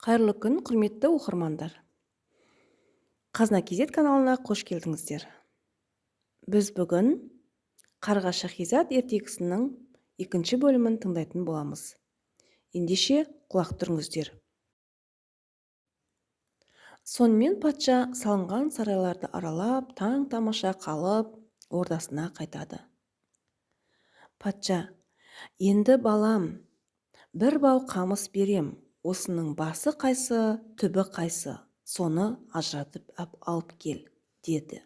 Қайырлы күн, құрметті оқырмандар! Қазына kz каналына қош келдіңіздер. Біз бүгін «Қарға Шаһизат» ертегісінің екінші бөлімін тыңдайтын боламыз. Ендеше, құлақ түріңіздер. Сонымен, патша салынған сарайларды аралап, таң тамаша қалып, ордасына қайтады. Патша: «Енді, балам, бір бау қамыс берем. Осының басы қайсы, түбі қайсы, соны ажыратып алып кел», – деді.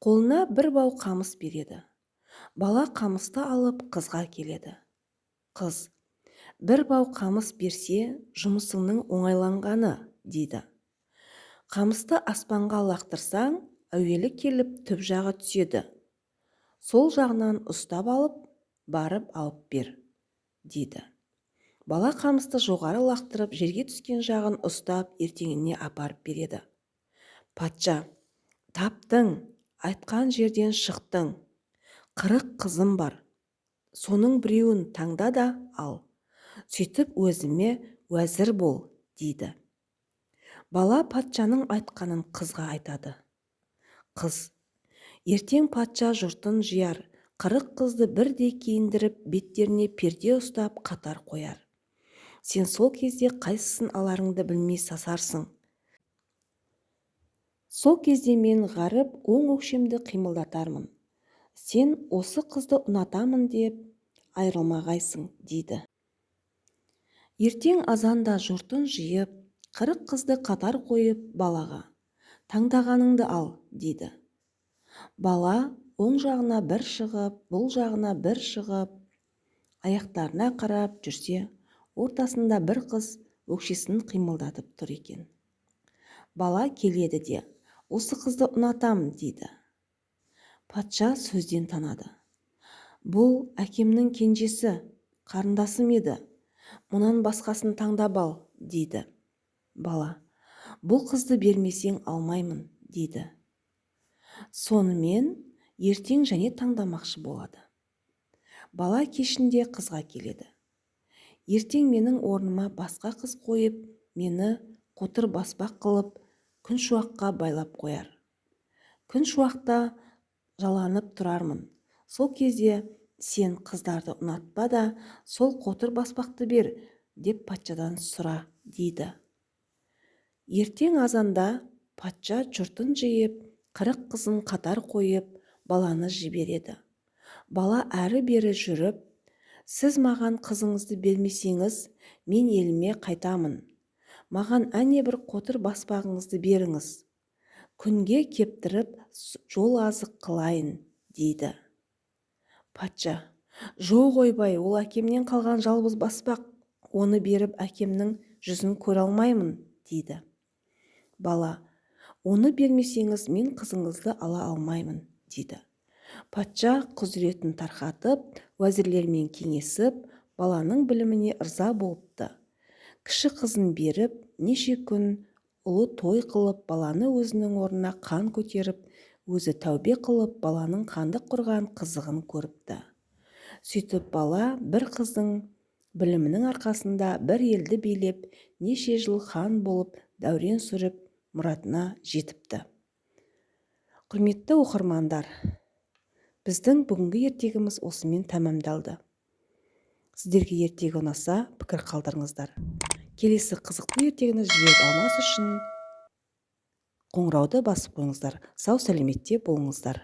Қолына бір бау қамыс береді. Бала қамысты алып, қызға келеді. Қыз: «Бір бау қамыс берсе, жұмысыңның оңайланғаны», – дейді. «Қамысты аспанға лақтырсаң, әуелі келіп түп жағы түседі. Сол жағынан ұстап алып, барып алып бер», – дейді. Бала қамысты жоғары лақтырып, жерге түскен жағын ұстап, ертеңіне апарып береді. Патша: «Таптың, айтқан жерден шықтың. 40 қызым бар, соның біреуін таңда да ал, сөйтіп өзіме уәзір бол», – дейді. Бала патшаның айтқанын қызға айтады. Қыз: «Ертең патша жұртын жияр, 40 қызды бірдей киіндіріп, беттеріне перде ұстап, қатар қояр. Сен сол кезде қайсысын аларыңды білмей сасарсың. Сол кезде мен, Ғаріп, оң өкшемді қимылдатармын. Сен осы қызды ұнатамын деп айырылмағайсың», – дейді. Ертең азанда жұртын жиып, 40 қызды қатар қойып, балаға: «Таңдағаныңды ал», – дейді. Бала оң жағына бір шығып, бұл жағына бір шығып, аяқтарына қарап жүрсе, ортасында бір қыз өкшесін қимылдатып тұр екен. Бала келеді де: «Осы қызды ұнатам», – дейді. Патша сөзден танады: «Бұл әкемнің кенжесі, қарындасым еді. Мұнан басқасын таңдап ал», – дейді. Бала: «Бұл қызды бермесең, алмаймын», – дейді. Сонымен, ертең және таңдамақшы болады. Бала кешінде қызға келеді: «Ертең менің орныма басқа қыз қойып, мені қотыр баспақ қылып, күн шуаққа байлап қояр. Күн шуақта жаланып тұрармын. Сол кезде сен қыздарды ұнатпа да, сол қотыр баспақты бер деп патшадан сұра», – дейді. Ертең азанда патша жұртын жиып, 40 қызын қатар қойып, баланы жібереді. Бала әрі-бері жүріп: «Сіз маған қызыңызды бермесеңіз, мен еліме қайтамын. Маған әне бір қотыр баспағыңызды беріңіз, күнге кептіріп, жол азық қылайын», – дейді. Патша: «Жоқ, ойбай, ол әкемнен қалған жалғыз баспақ. Оны беріп, әкемнің жүзін көре алмаймын», – дейді. Бала: «Оны бермесеңіз, мен қызыңызды ала алмаймын», – дейді. Патша құзыретін тарқатып, уәзірлермен кеңесіп, баланың біліміне ырза болыпты. Кіші қызын беріп, неше күн ұлы той қылып, баланы өзінің орнына хан көтеріп, өзі тәубе қылып, баланың хандық құрған қызығын көріпті. Сөйтіп, бала бір қыздың білімінің арқасында бір елді билеп, неше жыл хан болып дәурен сүріп, мұратына жетіпті. Құрметті оқырмандар, біздің бүгінгі ертегіміз осымен тәмамдалды. Сіздерге ертегі ұнаса, пікір қалдырыңыздар. Келесі қызықты ертегіні жіберіп алмас үшін қоңырауды басып қойыңыздар. Сау сәлеметте болыңыздар!